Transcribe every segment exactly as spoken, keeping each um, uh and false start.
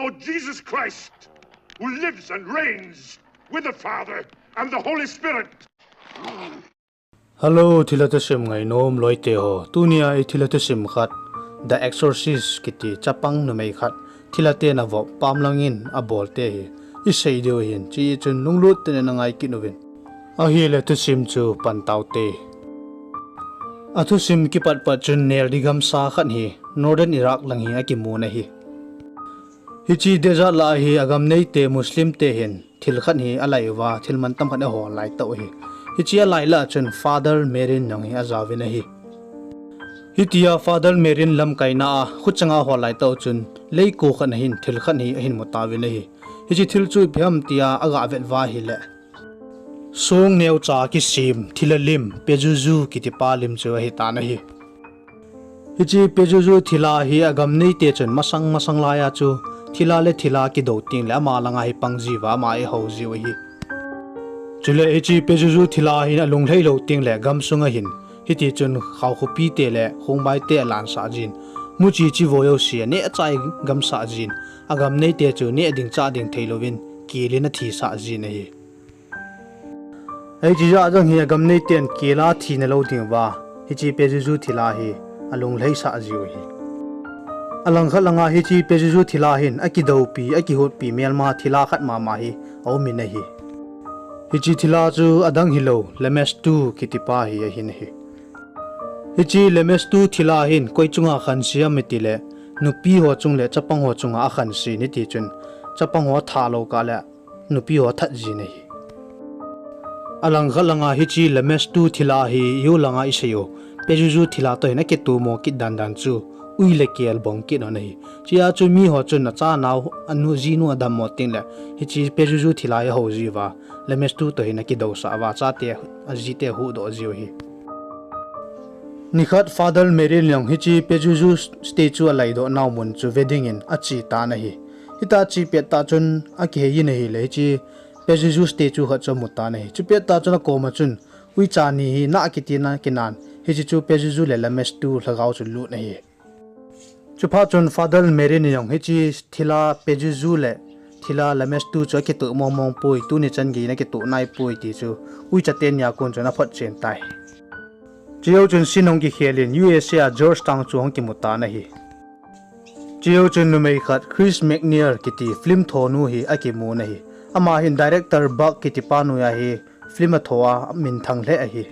Lord Jesus Christ, who lives and reigns with the Father and the Holy Spirit. Hello, thilha thusim ngainom loite ho. Tunia i thilha thusim khat, The Exorcist kiti chapang numei khat, thilha te na vop pam langin a bol te hi i sei diu hin, chi chun lunglut te na ngai kit uvin. Ahile thusim chu pan tau te. A thusim kipat pat chun neldi gamsa khat hi Northern Iraq lang hi a kimu na hi. Hichi desert lah hi a gam neite Muslim te hin thil khat hi a lai uva, thil mantam khat a hol lai tau hi. Hichi a lai lah chun Father Merrin jong hi a jaovin ahi. Hitia Father Merrin lamkaina a khuchanga hol lai tau chun leiko khat a hin thil khat hi a hin mu tauvin ahi. Hichi thil chu ipi ham tia a ga vet uva ahile, song neocha kisem thilha lim, Pazuzu kiti pa lim chu ahi tan ahi. Hichi Pazuzu thilha hi a gam neite chun masang masang laiya chu thilha le thilha kidou tengle ama langa hi pang jiuva ama hi hou jiu ahi. Chule hichi Pazuzu thilha hin a lunglhai lou tengle gamsunga hin hiti chun khaokhopi te le khongbai te a lansah jin, muchi chivoi jouse a neh chai gamsah jin, a gam neite chu neh ding chah ding thei louvin kelin a thisah jin ahi. Hichi jeh a jong hi a gam neiten kela thina lou diuva hichi Pazuzu thilha hi a lunglhaisah jiu ahi. A langkhat langa hichi Pazuzu thilha hin a kidoupi, a kihotpi melma thilha khat mama hi a umin ahi. Hichi thilha chu adang hilou, Lamesthu kiti pa hi ahin ahi. Hichi Lamesthu thilha hin koi chunga khanse ham itile, nupi ho chung le chapang ho chunga a khanse in, hiti chun chapang ho a that lou kah le nupi ho a that jin ahi. A langkhat langa hichi Lamesthu thilha hi iu langa i sei u Pazuzu thilha toh hin a kitomo kit dan dan chu ui le kel bong kit un ahi. Chia chu mi ho chun a chanau, a nu, jinu a dammo tengle hichi Pazuzu thilha hi a hou jiuva, Lamesthu toh hin a kidousah uva, chate, a jite huhdoh jiu ahi. Nikhat Father Merrin jong hichi Pazuzu statue a laidoh nau mun chu ve dingin a che tan ahi. Hitia a che pet tah chun a kihei in ahile hichi Pazuzu statue khat chu a mu tan ahi. Chupet tah chun a koma chun uicha ni hi nah kitina kinan, hichi chu Pazuzu le Lamesthu lhagao chu lut ahi. Chuphat chun Father Merrin in jong hichi thilha Pazuzu le thilha Lamesthu chu a kitoh mong mong poi, tuni chan geiyin a kitoh nai poi ti chu uicha teni a kon chun a photchen tai. Chujou chun scene hung kikhel in U S A a Georgetown chu hung kimu tan ahi. Chujou chun numei khat Chris MacNeil kiti film thonu hi a kimun ahi. Ama hin director Buck kiti pa noiya hi film a tho a, minthang lheh ahi.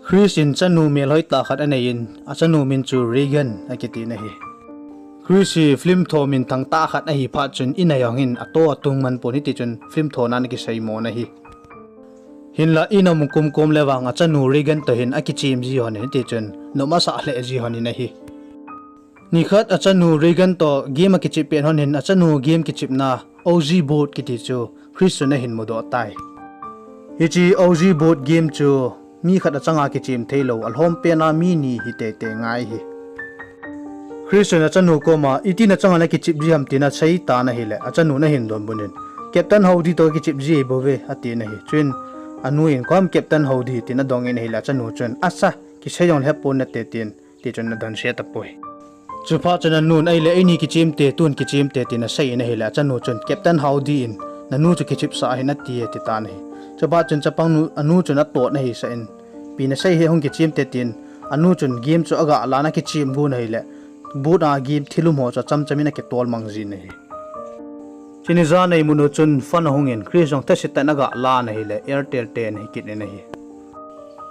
Chris in chanu melhoi tah khat a nei in, a chanu min chu Regan a kitin ahi. Chris hi film tho minthang tah khat ahi phat chun in a jong hin a to a tung man pon, hiti chun film tho nan a kisei mon ahi. Hinla in a um kum kom le vang a chanu Regan toh hin a kichem ji hon in, hiti chun nom asah lheh ji hon in ahi. Nikhat a chanu Regan toh game a kichep pet hon hin a chanu game kichepna Ouija board kiti chu Chris chun a hin mudoh tai. Hichi Ouija board game chu mi khat a changa kichem thei lou, a lhom pen a mi ni hi teitei ngai ahi. Chris chun a chanu koma, "Iti na changa na kichep ji ham?" tin a sei tan ahile, a chanun a hin donbut in, "Captain Howdy toh kichep ji ahi bou ve," a tin ahi. Chuin a nu in, "Koi ham Captain Howdy?" tin a dong in ahile, a chanu chun, "Asa, kisei jong lheh pon nate," tin, ti chun a donse tapoi. Chuphat chun a nun, "Ahile eini kichem te, tun kichem te," tin a sei in ahile, a chanu chun, "Captain Howdy in na nu chu kichepsah ahi nati e," ti tan ahi. Chuphat chun chapang nu, a nu chun a tot ahi sah in, "Ipi na sei hi, hung kichem te," tin, a nu chun game chu a ga lan a kichem gon ahile, board a game thil um ho chu a chamcham in a kitol mang jin ahi. Chuin ijat a imut u chun phone a hung in, Chris jong thase tah in a ga lan ahile, Airtel te ana hi kit in ahi.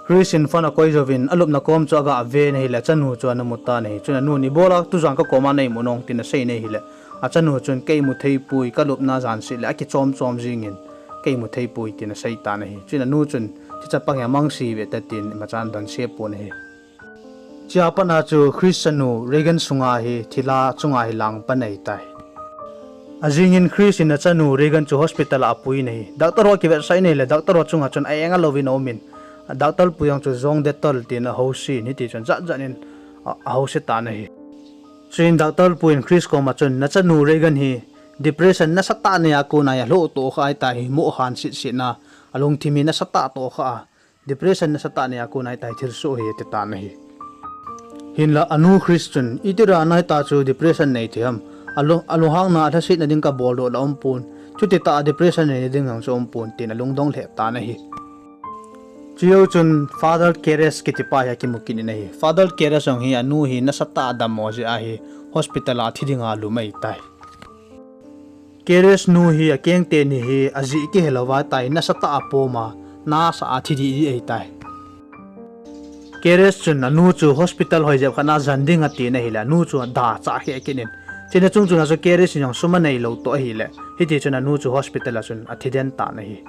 Chris in phone a koi jouvin, a lupna kom chu a ga ve in ahile, a chanu chu ana mu tan ahi. Chuin a nun, "Ibola tujan ka koma na imut nung?" tin a sei in ahile, a chanu chun, "Ka imu thei poi, ka lupna jan seh le a kichom chom jing in, ka imu thei poi," tin a sei tan ahi. Chuin a nu chun, "Hiche chapang hi a mangse ve ta," tin imacha ana donse pon ahi. Chua pat a chu Chris chanu Regan sunga hi thilha chunga hi lang pan ahi tai. Ajing in Chris in a chanu Regan chu hospital a apui in ahi. Doctor ho kivetsah in ahile, doctor ho chunga chun a eng a louvin a um in, a doctor pu jong chu John Dettol tin a housen, hiti chun jat jat in a, a house tan ahi. Chuin doctor pu in Chris koma chun, "Na chanu Regan hi depression nasatah nei a kona hi a lhoh toh kha ahi tai, himo han sit sit na, a lungthim hi nasatah toh kha a, depression nasatah nei a kona ahi tai, thilsoh hi," ati tan ahi. Hinla a nu Chris chun, "Itih a na hita chu depression nei thei ham? Alung, alunghangna, alhasetna ding kabol doh la umpon. Chuti tah a depression nei ding jong chu umpon, tin alungdong lheh tan ahi. Chujou chun Father Karras kitipa hi akimu kit in ahi. Father Karras jong hi anu hi nasatah a dammo jeh ahi, hospital a thi dinga alum ahitai. Karras nu hi akeng teni hi ajeh kihelou ahitai, nasatah a pom a, nasa a thi didi ahitai. Karras chun anu chu hospital hoi jep khat na jan ding atin ahile, anu chu adachah kheh kit in. Chuna chung chun achu Karras in jong sum aneilou toh ahile, hiti chun anu chu hospital a chun athi den tan ahi.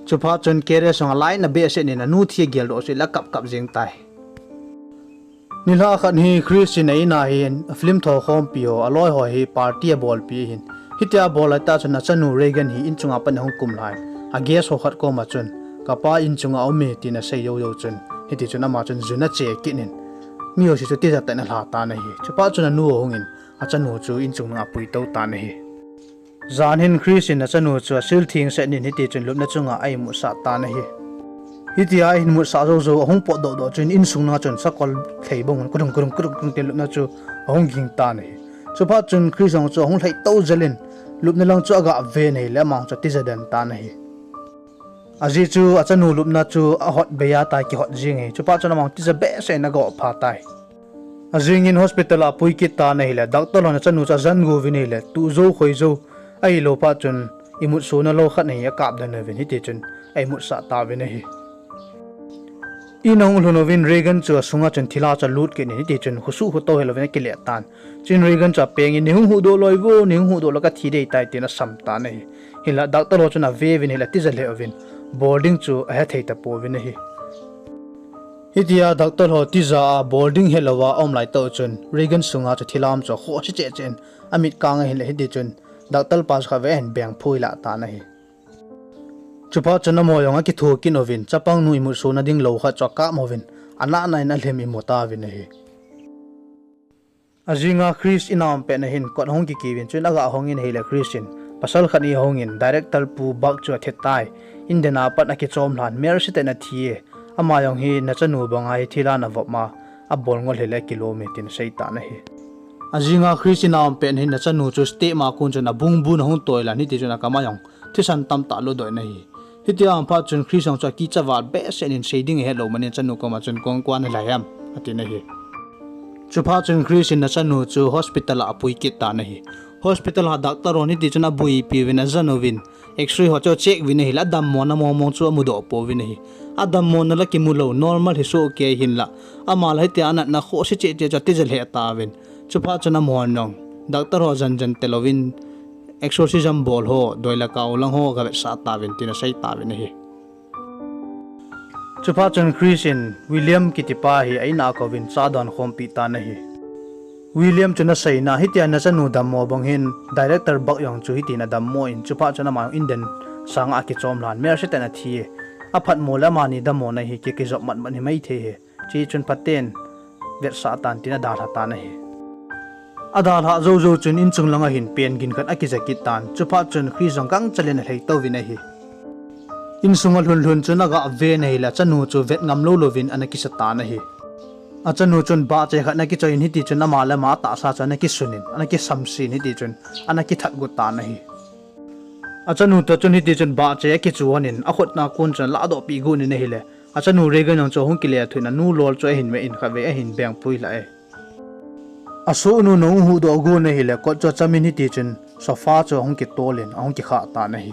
Chuphat chun Karras jong alainat behseh in anu thi ageldoh jeh le akap kap jeng tai. Nilhah khat hi Chris in a in a hin film thokhompi ho, aloi ho hi party abolpi ahin. Hitia abol lai tah chun achanu Regan hi in chunga pat in ahung kum lhai in, a guest ho khat koma chun, kapa in chunga aume, tin asei jou jou chun, hiti chun ama chun jun ache kit in, mi jouse chu tijat tah in alha tan ahi. Chuphat chun anu ahung in, achanu chu in chung nunga apui tou tan ahi. Jan hin Chris in achanu chu asil thengset in hiti chun lupna chunga a-imutsah tan ahi. Hitia ahin mutsah jou jou ahung potdoh doh chun insung langa chun sakol lhei bang un kudung kudung kudung kudung tin lupna chu ahung ging tan ahi. Chuphat chun Chris jong chu ahung lhai tou jel in lupna lang chu aga ven ahile ama chu atija den tan ahi. Ajeh chu achanu lupna chu ahot bei a tai, kihot jeng ahi. Chuphat chun ama tija behseh in aga pha tai. Ajing in hospital a apui kit tan ahile, doctor hon achanu chu ajan got uvin ahile, tuh jou khoi jou ahilou phat chun imut sona lou khat hi akap den uvin, hiti chun a-imutsah tauvin ahi. In ahung lhun uvin Regan chu asunga chun thilha chu alut kit in, hiti chun khusuh khutou helouvin akile tan. Chun Regan chu apeng in, nei hung huhdoh loi vo, nei hung huhdoh le kathi dei tai, tin asam tan ahi. Hinla doctor ho chun ave uvin ahile atija lheh uvin, bol ding chu ahethei tapouvin ahi. Hitia doctor ho tija a bol ding helouva aum lai tah chun Regan sunga chu thilha um chu akhohse cheh cheh in, amit kang ahin le hiti chun doctor pa chu khatvei ahin bengphui lah tan ahi. Chuphat chun amaho jong akitho kit uvin, chapangnu imut sona ding lou khat chu akap uvin, anahna in alhem imu tauvin ahi. Ajinga Chris in aum pet na hin kot ahung kikiu vin, chun aga hong in ahile Chris in pasal khat in ahung in, director pu Buck chu athi tai, in den a pat akichom lhan, mercy tah in athi e, ama jong hi nachanu banga hi thilha navop ma, abol ngol hile akilom e, tin asei tan ahi. Ajinga Chris in aum pet na hin achanu chu step ma kon chun abungbun ahung toi lhan, hiti chun akam a jong thisan tamtah lutdoh in ahi. Hitia aum phat chun Chris jong chu akicha val behseh in, sei ding ahetlou man in achanu koma chun kong kuan alhai ham, atin ahi. Chuphat chun Chris in achanu chu hospital a apui kit tan ahi. Hospital a doctor hon hiti chun abuipi uvin ajan uvin, X-ray ho chu acheck uvin ahile, adammona mongmong chu amudoh pouvin ahi. Adammona la kimu lou, normal hi sohkei ahinla, ama la hitia anatna khohse cheh cheh chu atija lheh tauvin. Chuphat chun amahon jong doctor ho jan jan tilouvin, exorcism bol ho, doi le kau lang ho gavetsah tauvin, tin asei tauvin ahi. Chuphat chun Chris in William kitipa hi a-in a akouvin, cha adon khompi tan ahi. William chun aseina, hitia nachanu dammo bang hin director Buck jong chu hitin adammo in, chuphat chun ama in den sanga akichom lhan, mercy tah in athi e. Aphatmo le amani dammona hi ki, kijop matmat himai thei e. Chuchun phaten vetsah tan, tin adalha tan ahi. Adalhah jou jou chun inchung langa hin pen gin khat akija kit tan, chuphat chun Chris jong gangchel in alhai touvin ahi. Insunga alhun lhun chun aga ven ahile, achanu chu vet ngam lou louvin ana kisa tan ahi. Achanu chun bahchei khat ana kichoi in, hiti chun ama le ama atahsa chu ana kisun in, ana kisamsen, hiti chun ana kithat got tan ahi. Achanu toh chun hiti chun bahchei akichu hon in, akhutna kon chun alahdohpeh got in ahile, achanu Regan jong chu ahung kilethuh in, anu lol chu ahin meh in khatvei ahin bengpui lhah e. Asohnu in ahung huhdoh got in ahile, kot chu acham in hiti chun sofa chu ahung kitol in ahung kikhah tan ahi.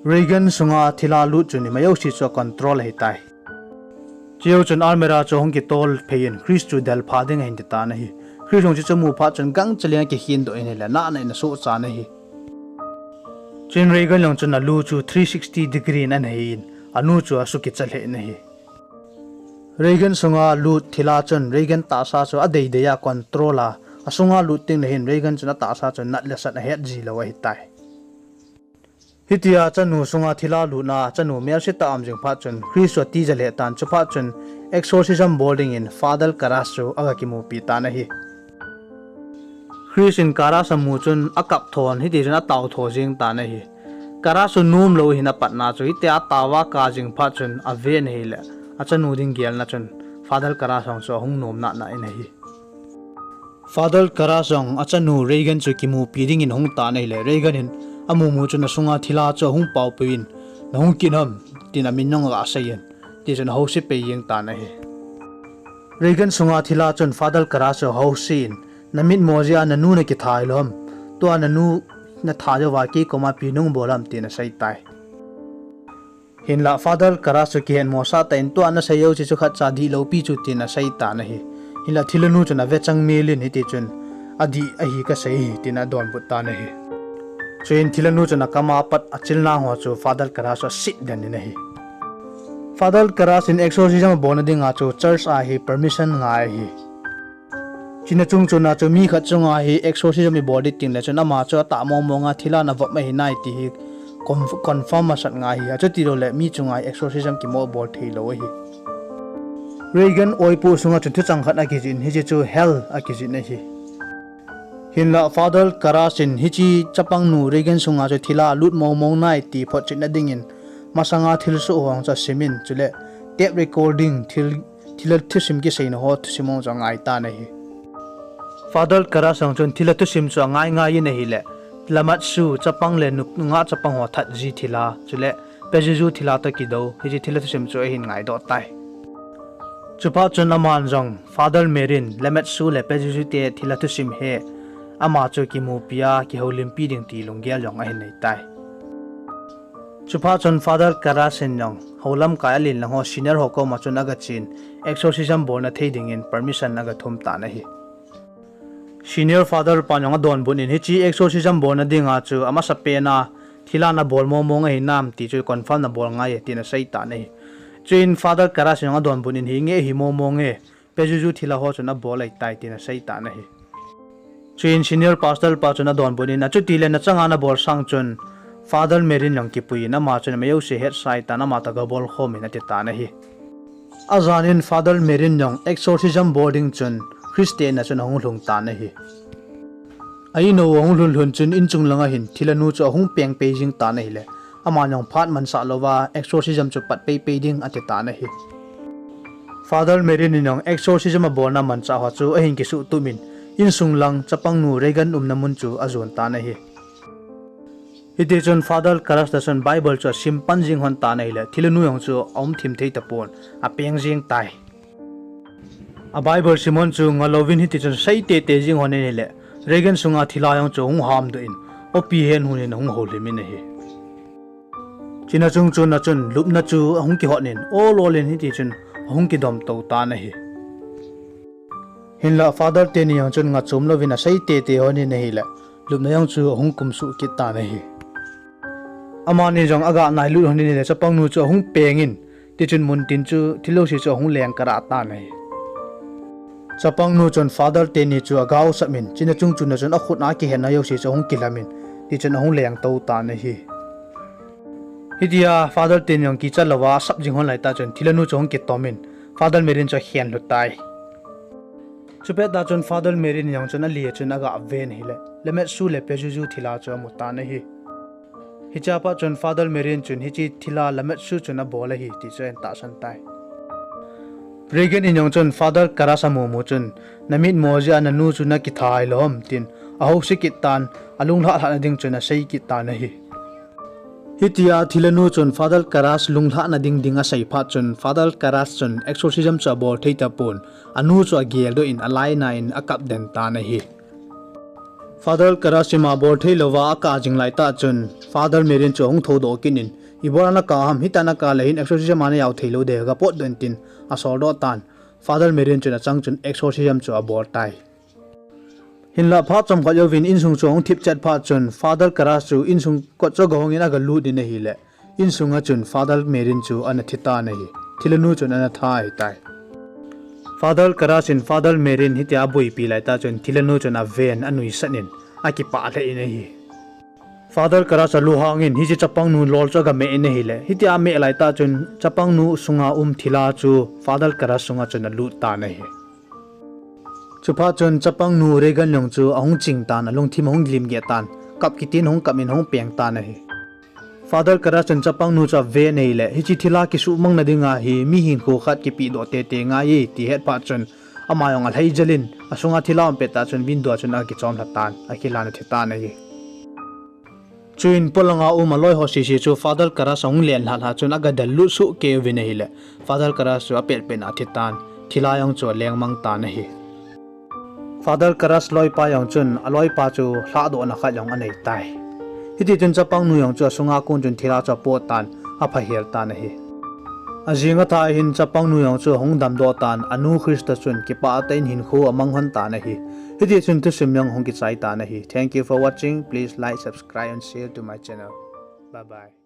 Regan sunga thilha lut chun ima jouse chu acontrol ahitai. Chujou chun almirah chu ahung kitol phei in Chris chu delpha ding ahin ti tan ahi. Chris jong chuche amu phat chun gangchel in akikhendoh in ahile, nahna in asohchan ahi. Chuin Regan jong chun alu chu three sixty degree in anahei in, anu chu asukicha lheh in ahi. Regan sunga lut thilha chun Regan tahsa chu adeidei a control a, asunga lut tengle hin Regan chun atahsa chun nat le sat ahet jilou ahitai. Hitia achanu sunga thilha lutna, achanu melse tah a um jing phat chun Chris chu atija lheh tan, chuphat chun exorcism bol dingin Father Karras chu aga kimupi tan ahi. Chris in Karras amu chun akap thon, hiti chun atao tho jeng tan ahi. Karras chu nomlou ahin apatna chu, hitia ataova akap jing phat chun aven ahile, achanu ding gelna chun Father Karras jong chu ahung nom nahnah in ahi. Father Karras jong achanu Regan chu kimupi dingin ahung tan ahile, Regan in amumu chun asunga thilha chu ahung paopeh in, "Nahung kit ham?" tin amin jong aga seiyin, tichun ahouse pei jeng tan ahi. Regan sunga thilha chun Father Karras chu ahouse in, "Namitmo jeh a nanu nakitha hilou ham? Tua nanu natha jouva kei koma ipi nahung bol ham?" tin asei tai. Hinla Father Karras chu kihetmosah tah in, "Tua nasei jouse chu khatcha dihlou pi chu," tin asei tan ahi. Hinla thilhanu chun ave chang mel in, hitichun, "Adih ahi kasei ahi," tin adonbut tan ahi. Chuin thilhanu chun akama pat achilna ho chu Father Karras chu aset den in ahi. Father Karras in exorcism abolna dinga chu church a hi permission ngai ahi. Chuna chung chuna chu mi khat chunga hi exorcism ibol ding tengle chun ama chu atah mong monga thilha navop ahi nai ti hi conf-, confirm masat ngai ahi. Achuti loule mi chunga hi exorcism kimo bol theilou ahi. Regan oipoh sunga chun thuchang khat akijih in, hiche chu hell akijih in ahi. Hinla Father Karras in hiche chapangnu Regan sunga chu thilha alut mong mong nai ti photchetna dingin masanga thilsoh ho chu asimin, chule tape recording, thil, thilha thusim kiseina ho thusim ho chu angai tan ahi. Father Karras jong chun thilha thusim chu angai ngai in ahile, Lamatsu chapang le nu-, nungah chapang ho that ji thilha, chule Pazuzu thilha toh kidou, hiche thilha thusim chu ahin ngaidoh tai. Chuphat chun aman jong Father Merrin, Lamatsu le Pazuzu te thilha thusim he, ama chu kimupi a kihoulimpi ding ti lunggel jong ahin nei tai. Chuphat chun Father Karras in jong houlamkai alen lang ho senior ho koma chun agachen, exorcism bolna thei dingin permission agathum tan ahi. Senior Father pan jong adonbut in, hiche exorcism bolna dinga chu amasapen a thilha nabol mong mong ahi nam ti chu confirm nabol ngai e, tin asei tan ahi. Chuin Father Karras in jong adonbut in, "Hinge, ahi mong mong e, Pazuzu thilha ho chun abol ahitai," tin asei tan ahi. Chuin Senior Pastor pa chun adonbut in, "Achutile nachanga nabol sang chun Father Merrin jong kipui in, ama chun ama jouse hetsah tan, ama toh gabol khom in," ati tan ahi. Ajan in Father Merrin jong exorcism bol ding chun Christian a chun ahung lhung tan ahi. A-in u ahung lhun lhun chun inchung langa hin thilhanu chu ahung peng pei jing tan ahile, aman jong phat mansah louva exorcism chu pat pei pei ding ati tan ahi. Father Merrin in jong exorcism abolna manchah ho chu ahin kisuhtup in, insung lang chapangnu Regan umna mun chu ajon tan ahi. Hitichun Father Karras toh chun Bible chu asim pan jing lhon tan ahile, thilhanu jong chu aum thim thei tapon, apeng jeng tai. A Bible sim lhon chu ngalouvin hitichun sei tete jing lhon in ahile, Regan sunga thilha jong chu ahung hamdoh in, opi hen hun in ahung houlim in ahi. Chuna chung chun achun lupna chu ahung kihot in, ol ol in hitichun ahung kidom tou tan ahi. Hinla Father teni jong chun ngachom louvin asei tete lhon in ahile, lupna jong chu ahung kumsuh kit tan ahi. Amani jong aga nailut lhon in ahile, chapangnu chu ahung peng in, tichun muntin chu thil jouse chu ahung leng karah tan ahi. Chapangnu chun Father teni chu agaosap in, chuna chung chun achun akhut a kihenna jouse chu ahung kilham in, tichun ahung leng tou tan ahi. Hitia Father teni jong kicha louva asap jing lhon laitah chun thilhanu chu ahung kitom in, Father Merrin chu akhen lhu tai. Chupet tah chun Father Merrin jong chun ali a chun aga ven ahile, Lametsu le Pazuzu thilha chu amu tan ahi. Hichea pat chun Father Merrin chun hiche thilha Lametsu chun abol ahi ti chu ahin tahsan tai. Regan in jong chun Father Karras amu mu chun, namitmo jeh a nanu chu nakitha hilou ham tin, ahouse kit tan, alunglhah lhahna ding chun asei kit tan ahi. Hitia thilhanu chun Father Karras lunglhahna ding ding asei phat chun Father Karras chun exorcism chu abol thei tapon, anu chu ageldoh in alainat in akap den tan ahi. Father Karras ima bol thei louva akap jing laitah chun Father Merrin chu ahung thoudoh kit in, ibol a nakap ham, hitia nakap le hin exorcism a najao theilou ding, gapotdoh in tin asoldoh tan. Father Merrin chun achang chun exorcism chu abol tai. Hinla phat chomkhat jouvin insung chu ahung thip chet phat chun Father Karras chu insung kot chu agahong in agalut in ahile, insunga chun Father Merrin chu ana thi tan ahi. Thilhanu chun ana tha ahitai. Father Karras in Father Merrin hitia aboipi laitah chun thilhanu chun aven anuisat in akipah lheh in ahi. Father Karras alunghang in hiche chapangnu lol chu agameh in ahile, hitia ameh laitah chun chapangnu sunga um thilha chu Father Karras sunga chun alut tan ahi. Chuphat chun chapangnu Regan jong chu ahung ching tan, alungthim ahung limgeh tan, kap kitin ahung kap in ahung peng tan ahi. Father Karras chun chapangnu chu aven ahile, hiche thilha kisuhmangna dinga hi mi hinkho khat kipehdoh tete ngai e ti ahet phat chun Ama jong alhai jel in, asunga thilha um pet tah chun window a chun akichom lha tan, akilan athi tan ahi. Chuin polanga um aloi ho sese chu Father Karras ahung len lha lha chun aga del lut soh kei uvin ahile, Father Karras chu apet pet in athi tan, thilha jong chu aleng mang tan ahi. Father Karras loipa jong chun aloipa chu lhahdohna khat jong anei tai. Hiti chun chapang nu jong chu asunga kon chun thilha chu apoh tan, aphahel tan ahi. Ajing athah hin chapang nu jong chu ahung damdoh tan, anu Krista chun kipah tah in hinkho amang lhon tan ahi. Hiti chun thusim jong hung kichai tan ahi. Thank you for watching. Please like, subscribe and share to my channel. Bye bye.